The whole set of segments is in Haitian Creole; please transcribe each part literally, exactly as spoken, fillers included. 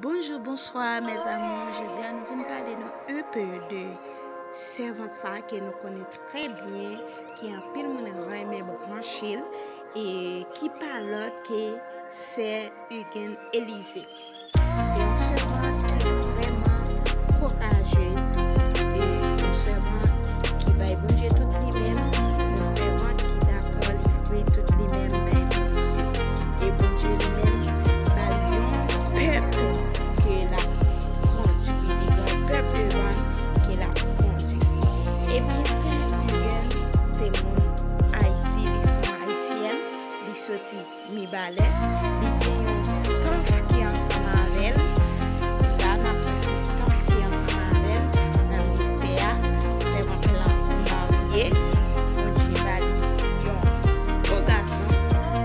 Bonjou, bonswa, mes amours. Jodi a nou vin pale nou un peu de sèvant sa ke nou konnen trè byen, ke anpil moun renmen branche l, e ki pa lòt ke sè Huguenne Elysée. Se yon sèvant ki vrèman kourajez, e yon sèvant ki bay Bondye tout li menm, yon sèvant ki dakò livre tout li menm bay Bondye. E Bondye li menm ba l yon pèp ke l ap kondui, li gen yon pèp devan l ke l ap kondui. Ebyen, sè Huguenne se moun Ayiti, li se yon Ayisyèn, li soti Mibalè, li gen yon staff ki ansanm avè l. La, n ap wè se staff ki ansanm avè l nan ministè a. Sèvant lan marye, Bondye ba li yon bo gason,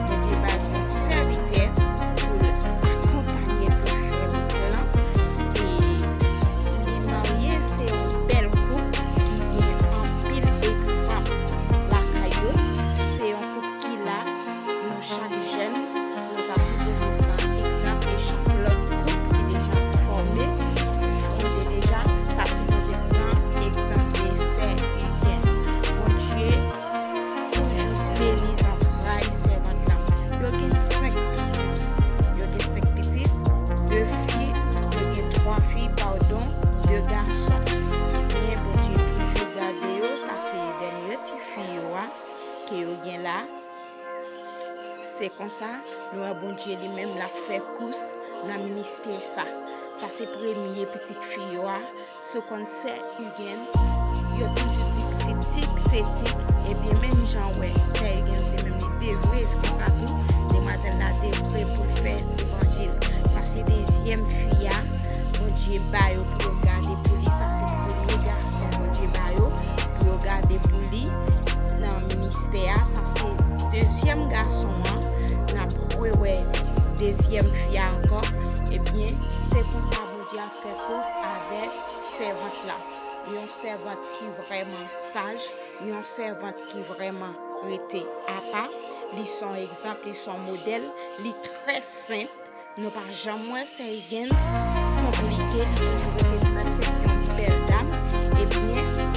Bondye ba li yon sèvitè pou l akonpanye l, pou l fè wout lan. E li marye, se yon bèl koup ki gen anpil egzanp lakay yo. Se yon koup ki la, nou chak jèn, nou ta sipoze pran egzanp, e chak lòt koup ki deja fòme, nou te deja ta sipoze pran egzanp de sè Huguenne. Bondye toujou beni zantray sèvant lan. Yo gen senk pitit. Yo gen senk pitit, de fi, yo gen twa fi, padon, de gason. Ebyen, Bondye toujou gade yo. Sa se dènye ti fi yo a ke yo gen la. Se konsa, nou wè Bondye li menm l ap fè kous nan ministè sa. Sa se premye pitit fi yo a. Si w konn sè Huguenne, yo toujou di pitit tik se tik. Ebyen, menm jan w wè sè Huguenne li menm li devwe, se konsa tou, demwazèl la devwe pou l fè levanjil. Sa se dezyèm fi a, Bondye ba yo pou yo gade pou li. Sa se premye gason Bondye ba yo pou yo gade pou li nan ministè a. Sa se dezyèm gason an. N ap rewè dezyèm fi a ankò. Ebyen, se konsa Bondye ap fè kous avèk sèvant la. Yon sèvant ki vrèman saj, yon sèvant ki vrèman rete apa. Li se yon egzanp, li se yon modèl, li trè senp. Nou pa janm wè sè Huguenne konplike, li toujou rete trè senp, yon bèl dam. Ebyen,